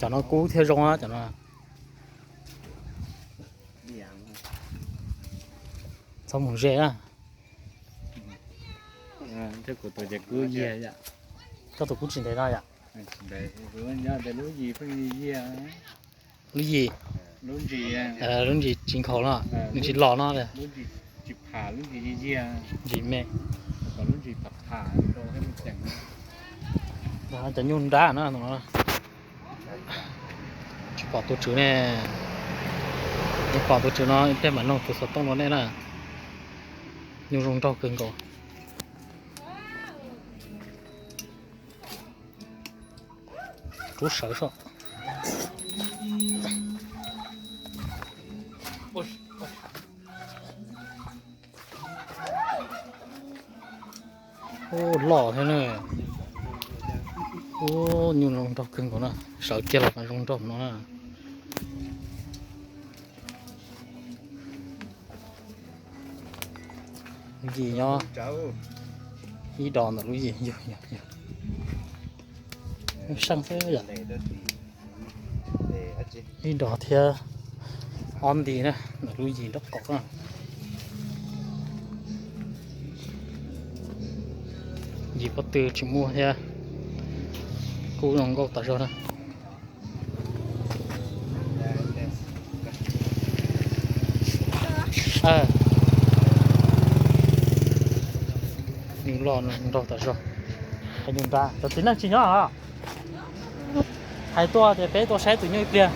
Cov no kub thiab zoo cov no. Txhob mus ze na. Koj tus kub tsis ntev no yom? Lub yim, lub ntsis tsis nkhaus no, nws tsis los no. Ntsis me. Cov nyuj nrab no. Tsis pom tus tswv ne. Tsis pom tus tswv no, ib pliag mam noog tus xov tooj no nej na. Nyuj zoo nraug kawg nkaus. Rub sawv soj. Ub, loj thiab na. Ub, nyuj zoo nraug kawg nkaus na. Sawv kiag los mas zoo nraug no na. Lub yim nyob ib dos ntawm lub yim yog, yog, yog seej xwb yom. Ib dos thiab ob nti na, ntawm lub yim nraub qaum na. Yim pob tw tsis muaj thiab. Kub zoo nkauj tas zog na. Nyuj loj nraug tas zog. Nyuj nrab, cov txiv neej tsis nyob os. Hais tuaj tias peb tuaj saib tus nyuj ib pliag.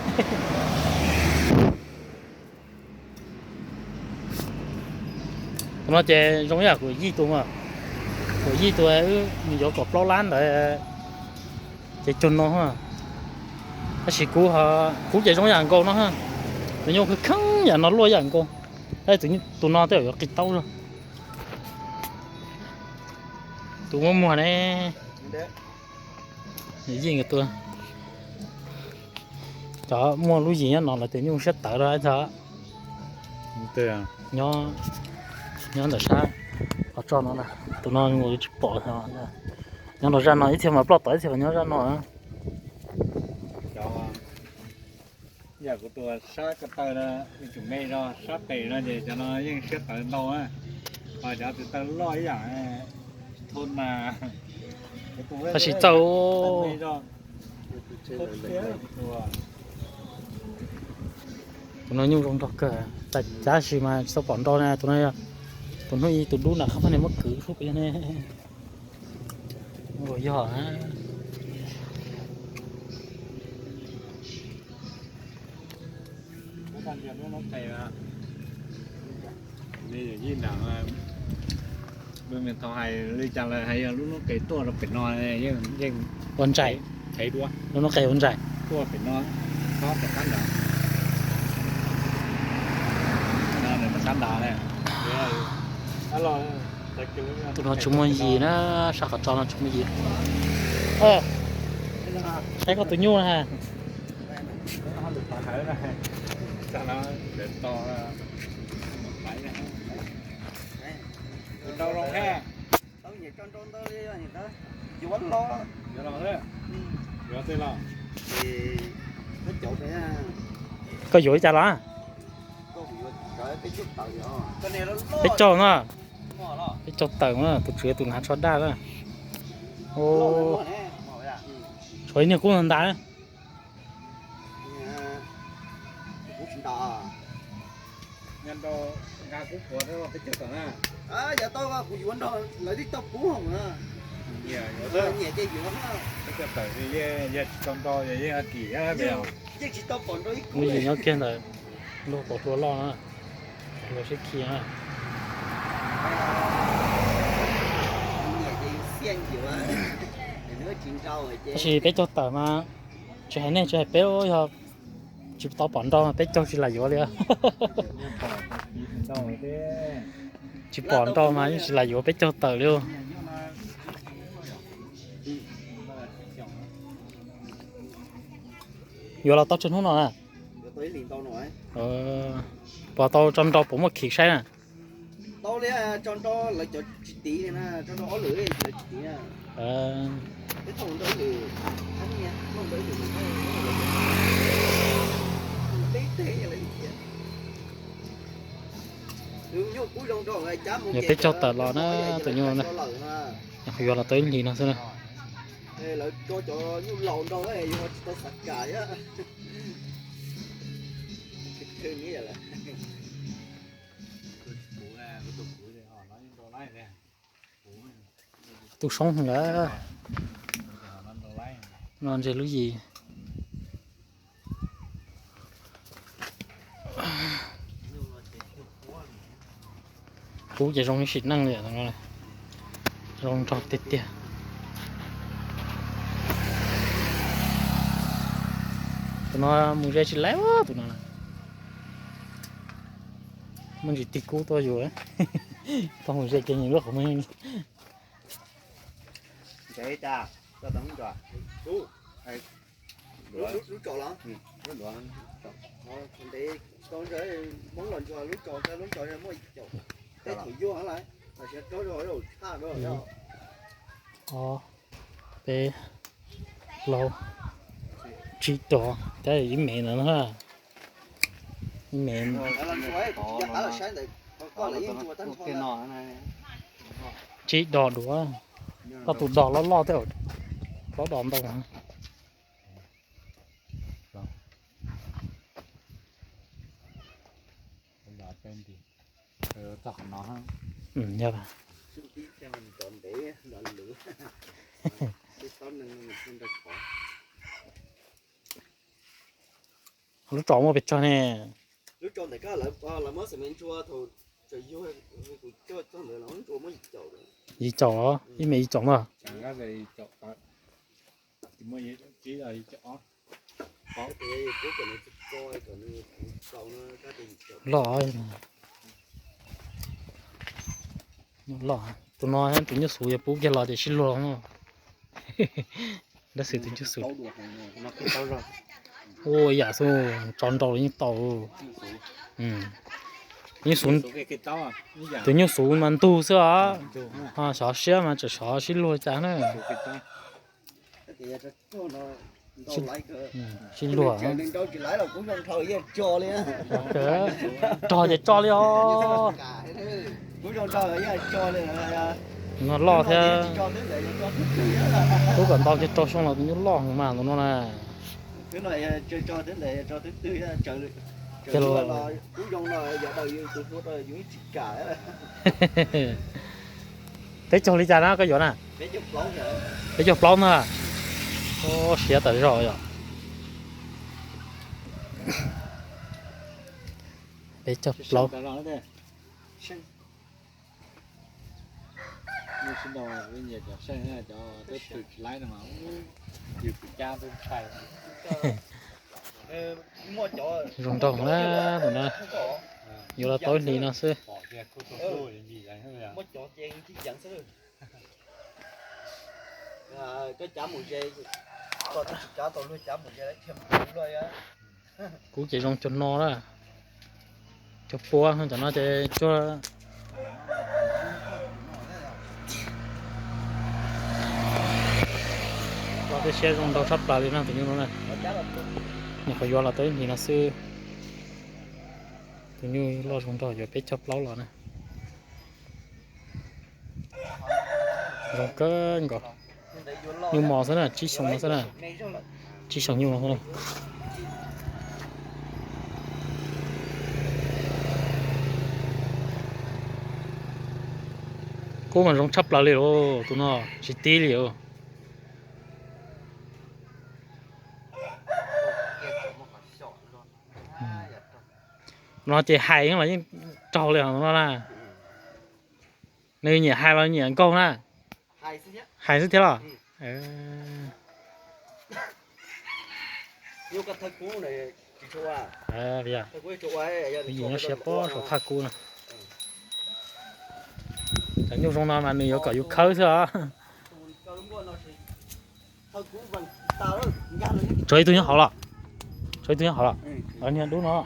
Tus no ces zoo ib yam kuv yij tus mas, kuv yij tus wb mus yuav kaum plaub lab ntawd ces cog no. Tab sis kuv, kuv ces zoo yam nkaus no. Tus nyuj kheej kheej yam no luaj yam nkaus. Tab sis tus no tej zaum yuav qis taub zog. Tus muaj muag ne. Yij nkawd tus, cov muaj lub yim nyob no lawv tias nyuj siab tawv lawm. Nyob ntawm sab qhov tso no, tus no tsis pom. Nyob los zaj no ib txhia mas ploj tod ib txhia mas nyob zaj no. Yam kuv tus sab ko taw no, ib tug me zog sab pem no ces cov no yeej siab tawv ntau na. Ho cov tus taw loj ib yam thoj na. Tab sis txawj. Tus no nyuj zoo nraug kawg, tab sis mas tsis tau pom nrau na. Tus no, tus hnub ib tus dub nram qab poj niam muab kwv hlub pem ne. Yog. Yij nram, thaum hais li cas lawm hais yog lub noob qes tuaj rau pem no yeej ua ntsais. Lub noob qes ua ntsais tuaj pem no, txhob rov qab nrad. Tus no tsis muaj yim na, sab qhov tso no tsis muaj yim. Saib koj tus nyuj na. Koj yuav li cas los? Peb caug no. Peb caug tawm no, tus tswv tus hnav tsho daj na. Tshuav ib niag kub ntag ntag. Lub yim nyob kiag ntawd, lub hauv paus hlua loj na, hlua siab khi na. Tab sis peb caug tawm mas, tsis hais nej tsis hais peb, yog tsis tau pom nrau mas peb caug tsis lam yuav li. Tsis pom nrau mas yeej tsis lam yuav peb caug tawm li. Yuav los tau tsawg hnub no na? Puas tau tso nrau puas muaj khiv saib na? Tau li, tso nrau lawv cov tsis tiv li na, tso nrau ob lwm lawv tsis tiv na. Peb thauj nrau ib lwm, thab niag thauj nrau ib lwm. Yog peb caug tawm los na, tus nyuj na, nyuam qhuav yuav los tau ib hlis no xwb na. Tus soob heev lawm, no ntseg lub yim. Kub ces zoo ib sim neej li, zoo nraug tiag tiag. Tus no mus ze tsis laiv, tus no muaj ntsis tig kub tuaj yus, tau mus ze kiag nws lub qhov muag. Ob, peb, plaub, tsib rov, cab ib me ntawd na. Ib me, tsib dos duav, koj tus dos loj loj thiab, plaub dos ntau. Yog, lub tsos muaj pes tsawg ne? Yim caum os, ib me yim caum na. Loj, loj. Tus no tus nyuj xuv yog pub kiag los ces sib luag. Dab xwm tus nyuj xuv. Ua ib yam xwb, tso nrau los yeej tau. Tus nyuj xuv, tus nyuj xuv mas ntug xwb os. Ho sov siab mas tseem sov sib luag cas na. Sib luag. Rog ces tso li os. No loj thiab. Tub kom ntau kiag rau xyoo los tus nyuj loj heev mas tus no na. Peb caug li cas na koj yuav na? Peb caug plaub na. Siab tas zog yom. Peb caug plaub. Zoo nraug na, tus no yuav los tau ib hlis no xwb. Kub ces zoo cuag no na, cuag pua cov no ces cuag. Los tej siab zoo nraug tshaj plaws li no tus nyuj no na. Nyuam qhuav yuav los tau ib hlis no xwb. Tus nyuj loj zoo nraug yuav peb caug plaub los na. Zoo kawg nkaus. Nyuj mos xwb na, tsib xyoos no xwb na. Tsib xyoos nyuj no xwb na. Kub mas zoo tshaj plaws li lauj, tus no tsis tib li os. No ces hais los yeej raug li no na. Nws nyiam hais los nyiam nkaug na. Hais xwb thiab los? Yim nyob siab pob saum thaj kub no. Cov nyuj zoo no mas nws yuav kom yus khawb xwb os. Tshuav ib tug nyob hauv los? Tshuav ib tug nyob hauv los? Niag dub no.